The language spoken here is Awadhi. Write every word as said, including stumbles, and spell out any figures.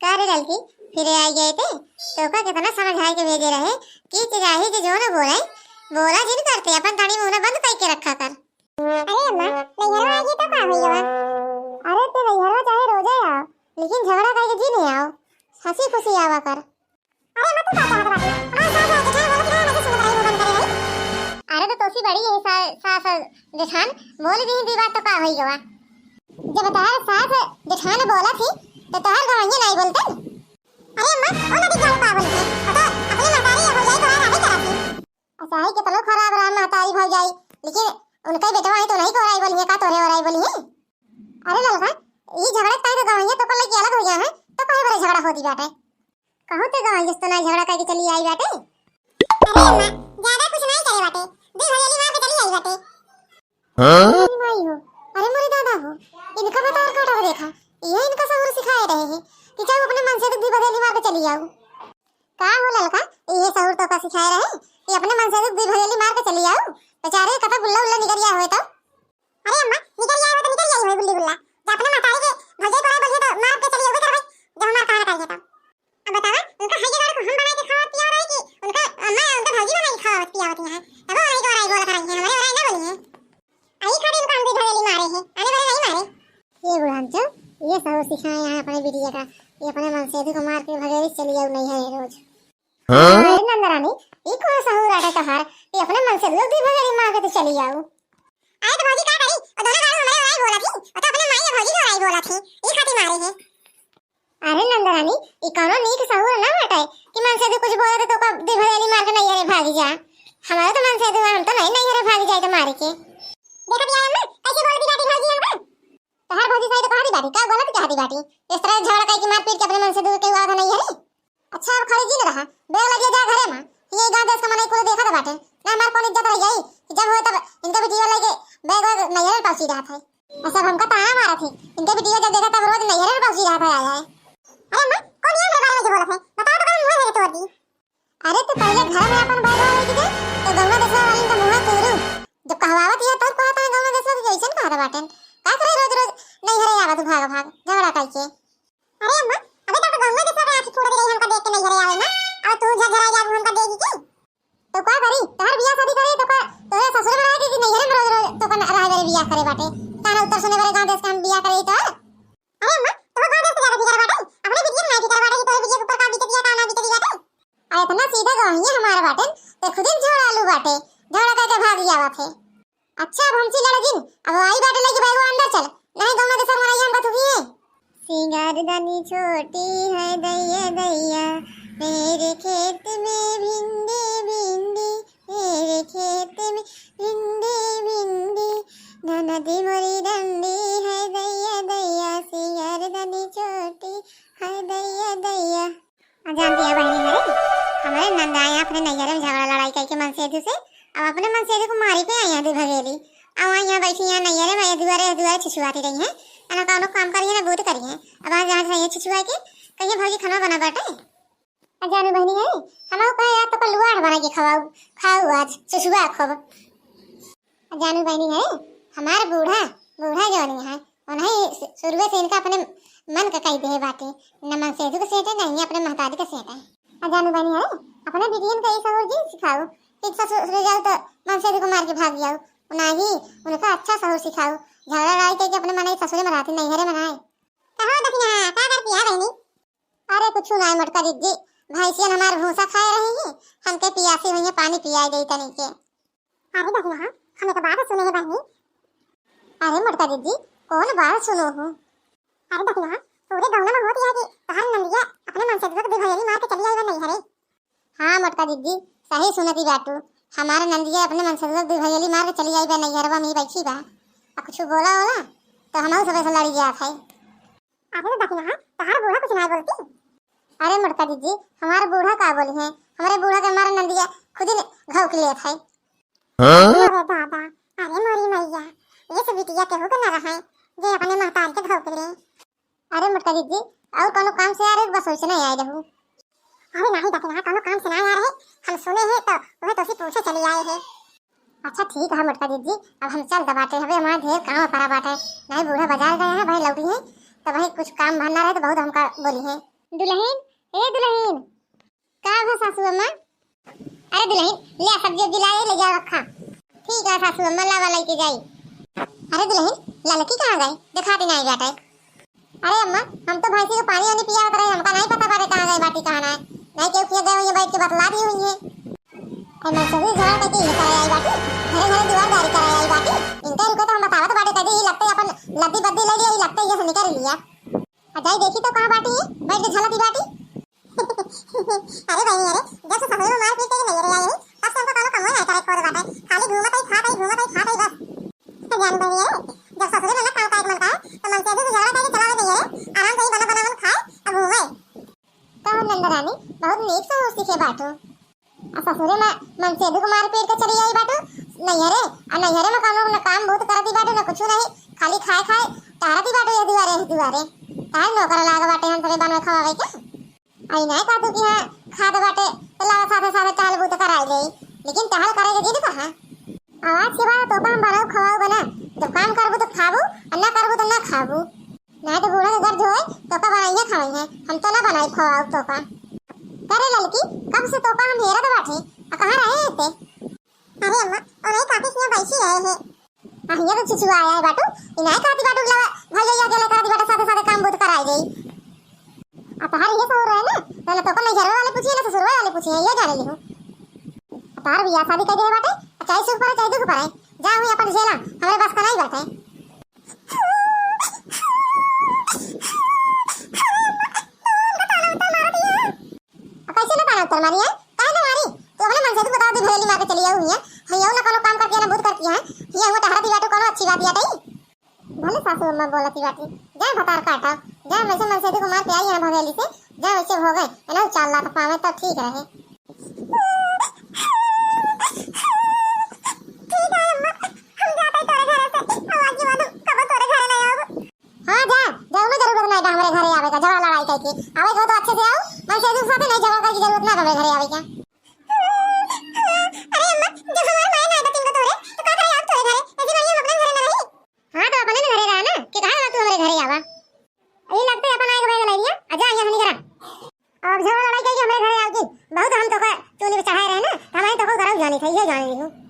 अरे ललकी, फिरे आई गए थे, तोका कितना समझाए के भेजे रहे कि चाही जे जो न बोले, बोला जिन करते, अपन तनी मुंह न बंद करके रखा कर। अरे अम्मा, नैहरवा आइए तो का होई गवा? अरे ते नैहरवा चाहे रोजे आओ, लेकिन झगड़ा करके जिन आओ, हंसी खुशी आवा कर। अरे अम्मा, तू का कहत बाटे? हमार सास है, जेठान बोलत रहे, ना तो सुनत रही, मुंह बंद करे रही। अरे तो तोसी बड़ी यही सा-, सास जेठान बोल दी, दी बात तो का होई गवा? जब तोहार सास जेठान बोलत ही, तो तोहार गवइया नाई बोलतन? अरे अम्मा, ओ नदी गाँव का बोलत है? ओ तो अपने महतारी हो जाई, तोहार आवे करत ही। अच्छा है, कितनो खराब रहा महतारी भौजाई, लेकिन उनका बेटवा है तो नहीं कोराई बोली है, का तोरे ओराई बोली है? अरे ललका, ई झगड़ा काहे के गवइया तो कर लेके अलग हो गया है, तो काहे बड़े झगड़ा होती बाटे? कहूँ ते गवइया तो ना झगड़ा करके चली आई बाटे। अरे अम्मा, ज्यादा कुछ नहीं करे बाटे, दिल हवेली मार के चली आई बाटे। हाँ? अरे माई हो, अरे मोरे दादा हो, इनका बतार काटा हो देखा, ये इनका सहूर सिखाए रहे हैं कि जाओ अपने मन से दुख दी भगेली मार के चली आओ। का हो ललका, ये सहूर तो का सिखाए रहे कि अपने मन से दुख दी भगेली मार के चली आओ, बेचारे कता गुल्ला उल्ला निकल गया हुए तो। अरे अम्मा, निकल गया हुए तो निकल गया हुए गुल्ली गुल्ला, जब अपने महतारी के भौजाई को बोलिए तो मार के चली आओ, जब हमार कहा ना करिए तो। अब बतावा, उनका हाई के गाड़ी को हम बनाए के खावा पिया रहे कि उनका अम्मा, उनका भौजी बनाए के खावा पिया होती है, तब वो ओराई को ओराई बोलत रही है, हमारे ओराई ना बोली है। आई खातिर उनका हम भी भवेली मारे हैं, आने वाले नहीं मारे। ये बुढ़ांचो, ये सहूर सिखाए यहाँ अपने बिटिया का, ये अपने मनसेधु को मार के भगेली चली आओ नहीं है रोज। हाँ? अरे नंदरानी, ये कौन सहूर आटा तोहार, ये अपने मनसेधु को दी भगेली मार के तो चली आओ। अरे तो भौजी का करी, वो दोनों गाड़ी हमारे ओराई बोला थी, वो तो अपने माई और भौजी को ओराई बोला थी, ये खातिर मारे हैं। अरे नंदरानी, ई कौनो नीक सहूर ना बाटे कि मनसेधु कुछ बोले तो तोका दी भगेली मार के नैहरे भागी जा। हमारे तो मनसेधु, हम तो नहीं नैहरे भागी जाए तो मारे के। देखा बिया अम्मा, कैसे बोल दी बाटी भौजी हमका? तोहार भौजी सही तो कहती बाटी, का गलत कहती बाटी? इस तरह झगड़ा करके मार पीट के अपने मनसेधु के हुआ था नैहरे। अच्छा अब खड़ी जिन रहा, बैग लगे जा घरे में, ये गाँव देश का मनई कुल देखत बाटे, ना हमार कौन इज्जत रह जाई कि जब होए तब इनका भी जीवन लेके बैग वैग नैहरे पहुँची रहत है। ऐसा हमका ताना मारत है। इनके वीडियो जब देखा तब रोज नैहरे में पहुंची जात है, आया है। अरे अम्मा, कौन ये मेरे बारे में जो बोलत है? बताओ तो कौन मुंह मेरे तोड़ दी? अरे तू पहले घर में अपन बैग लेके दे, तो गौवा देशवा वाली का मुंह तोड़ू। जब कहवावत है तब कहत है गौवा देशवा के कैसन कहत बाटेन? का करे रोज रोज नैहरे आवा तू भाग भाग, झगड़ा करके। अरे अम्मा, अबे तब तो गौवा देशवा के आँखी फोड़ दे रही हमका देख के नैहरे आवे ना, और तू झगड़ा जाबू हमका देगी की? तो का करी? तोहर बियाह शादी करे तो का तोहरे ससुरे में रहे के कि नैहरे में रोज रोज तो का रहे वाले बियाह करे बाटे? तारा उत्तर सुने वाले गाँव देश के हम बियाह करे तो? अरे अम्मा, तोहर गाँव देश के ज्यादा फिकर बाटे, अपने बिटिया में ना फिकर बाटे कि तोहरे बिटिया के ऊपर का बीतत या का ना बीतत बाटे। आ इतना सीधा गवइया हमारे बाटे, ते खुद ही झगड़ा आलू बाटे, झगड़ा करके भाग जावत है। अच्छा, अब हमसे लड़ जिन, अब आई बाटे लेके बैगवा अंदर चल, नहीं गौवा देशवा के मनई हमका थूकी है। सिंगारदानी छोटी है दैया दैया, मेरे खेत में भिंडी भिंडी, मेरे खेत में भिंडी भिंडी, ननद मोरी डंडी है दैया दैया, सिंगारदानी छोटी है दैया दैया। आ जानती है बहनी हरे, हमारे नंदा यहाँ अपने नैहरे में झगड़ा लड़ाई करके मनसेधु से, अब अपने मनसेधु को मारी के आई है दी भगेली। अब वहाँ यहाँ बैठी यहाँ नैहरे में दुआरे दुआरे छिछुआती रही है, ना कौनो काम करिए ना बूत करिए। अब आज यहाँ से छिछुआ के कहिए भौजी खाना बना बाटे। आ जानू बहनी हरे, हम कहे यार तो लुआड़ बना के खवाऊ, खाऊ आज छिछुआ खूब। जानू बहनी है, हमार बूढ़ा, बूढ़ा जौन है, उन्हें शुरुए से इनका अपने मन का कही दे बाटे, न मनसेधु के सेटे, नहीं अपने महतारी के सेटे। आ जानू बहनी है, अपने बिटियन का ये सहूर जिन सिखाऊ कि ससुर जाऊ तो मनसेधु को मार के भाग जाऊ, ना ही उनका अच्छा सहूर सिखाऊ। झगड़ा लड़ाई करके अपने मनाई ससुरे में रहती, नैहरे में नाई। कहो दखिना, का करती है बहनी? अरे कुछ ना मोटका दीदी, भैंसियन हमार भूसा खाए रही है, हमके पियासी हुई है, पानी पियाई दे तनी के। अरे दखिना, हम एक बात सुने हैं बहनी। अरे मोटका दीदी, कौन बात सुनो हो? अरे दखिना, पूरे गाँव में होती है कि तोहार नंदिया अपने मनसेधु के दी भगेली मार के चली आई बा नैहरे। हाँ मोटका दीदी, सही सुनती बाटू, हमारे नंदिया अपने मनसेधु के दी भगेली मार के चली आई बा नैहरवा में ही बैठी बा। आ कुछ बोला होला तो हम सब ऐसा लड़ी जात है। अरे तो दखिना, तोहार बूढ़ा कुछ ना बोलती? अरे मोटका दीदी, हमार बूढ़ा का बोली है, हमारे बूढ़ा के हमारे नंदिया खुद ही घाव के लेत है। हाँ? अरे दादा, अरे मोरी मैया, ये सब बिटिया केहू के न रहे, जे अपने महतारी के घाव के ले। अरे मोटका दीदी, और कोनो काम से आ रहे बस वैसे नहीं आए रहू। अरे नहीं दखिना, कोनो काम से नहीं आ रहे, हम सुने हैं तो वह तोसी पूछे चली आए हैं। अच्छा ठीक है मोटका दीदी, अब हम चल दबाटे हवे, हमारे ढेर काम पड़ा बाटे, नहीं बूढ़ा बाजार गए हैं, भाई लौटी हैं, तो भाई कुछ काम भरना रहे तो बहुत हमका बोली है। दुलहिन, ए दुलहिन। का भा सासू अम्मा? अरे दुलहिन, ले आ सब्जी उब्जी लाए, ले जा रखा। ठीक है सासू अम्मा, लावा लेके जाई। अरे दुलहिन, ललकी कहाँ गई? देखाती नाहीं बाटे। अरे अम्मा, हम तो भैंसी के पानी वानी पियावत रहे, हमका नाहीं पता बाटे कहाँ गई बाटी, कहाँ नाहीं। नाहीं केहू किहाँ गए होइहैं, बैठ के बतलात ही होइहैं। अरे मनसेधु झगड़ा करके ये करे आई बाटी, घरे घरे दुआरदारी करे आई बाटी। इनके रुके तो हम बतावत बाटे, कह दे, ई लगते अपन लद्दी बद्दी ले लिया, ई लगते ये से निकल लिया। आ जाई देखी तो कहाँ बाटी है, बैठ के झलती बाटी। अरे बहिनी, अरे, जब से ससुर में मार पीट के नैहरे आई रही, तब से हमको कौनो कमवे नाहीं करे खोद बाटे। खाली घूमत ही खात ही, घूमत ही खात ही बस। तो जान बहिनी, अरे, जब ससुर में ना काम काज मन का है, तो मनसेधु से झगड़ा करके चला आवे नैहरे, आराम से ही बना बनावन खाए, अब घूमे। कहो नंद रानी, बहुत नीक से सीखे बाटू। आ ससुरे में मनसेधु के मार पीट के चली आई बाटू नैहरे, आ नैहरे में कौनो न काम बहुत करती बाटू, न कुछ नहीं, खाली खाए खाए टहरती बाटू, ये दुआरे, ये दुआरे। काहे नौकर लाग बाटे हम सभी बनवे खवावे के? आई नाहीं कहतू कि हाँ, खात बाटे, तो लावा साथे साथे टहल बूत कराई ले। लेकिन टहल करे के जिद कहाँ? आज के बाद तोका हम बनाऊ खवाऊ बना, जब काम करबू तो खाबू, और ना करबू तो ना खाबू। नाहीं तो बूढ़ा के घर जो है, तोका बनाइए खवाई है, हम तो ना बनाई खवाऊ तोका। करे ललकी, कब से तोका हम हेरत बाटे, आ कहाँ रहे थे? अरे अम्मा, ओ नहीं काफी सिया बैठी है, है। आ, ये तो चुचुआ आया है बाटू, इनाय कहती बाटू, लवा, भैया, ये अकेले करती बाटे, साथे, साथे काम बूत कराई जाई। आ, तोहार ये सहूर रहे ना, ना, ना, तोको नैहरवा वाले पूछिए, ना ससुरवा वाले पूछिए, ये जाने लिहू। आ, तोहार बियाह शादी कर दे बाटे, आ, चाहे सुख पड़े, चाहे दुख पड़े, जा हुई अपन झेला, हमरे बस का नहीं बाटे। आ, कैसे ना ताना उत्तर मारी है? काहे ना मारी? तू अपने मनसेधु बता दे, भरेली मार के चली आऊ हिया। हिया ना कोनो काम करके ना बूत करके है। हिया हुआ टहरती बाटू कोनो अच्छी बात बाटे? भले सासू अम्मा बोलती बाटी। जा भतार काटा। जा वैसे मनसेधु को मार के आई है भरेली से। जा वैसे हो गए। है ना, चार लाख पावे तो ठीक रहे। ठीक है अम्मा, हम जाते तोरे घरे से। अब आज के बाद हम कबो तोरे घरे नहीं आऊब। हाँ जा, जौनो जरूरत नहीं बा हमरे घरे आवे का, झगड़ा लड़ाई करके। आवे के हो तो अच्छे से आओ, मनसेधु के साथे नहीं झगड़ा करके जरूरत ना बा हमरे घरे आवे का। अरे अम्मा, जब हमार माय ना बा तीन गो तोरे, तो का करे आओ तोरे घरे? ऐसे नहीं हम अपने घरे ना रही। हाँ तो अपने ना घरे रहा ना, कि कहाँ तू हमरे घरे आवा? ये लगते अपन आए के बैग ले लिया, आ जा यहाँ नहीं करा। अब झगड़ा लड़ाई करके हमरे घरे आओगी, बहुत हम तो का चूनी पे चढ़ाए रहे ना, तो हमारे तो को घरों जानी था, ये जाने नहीं हूँ।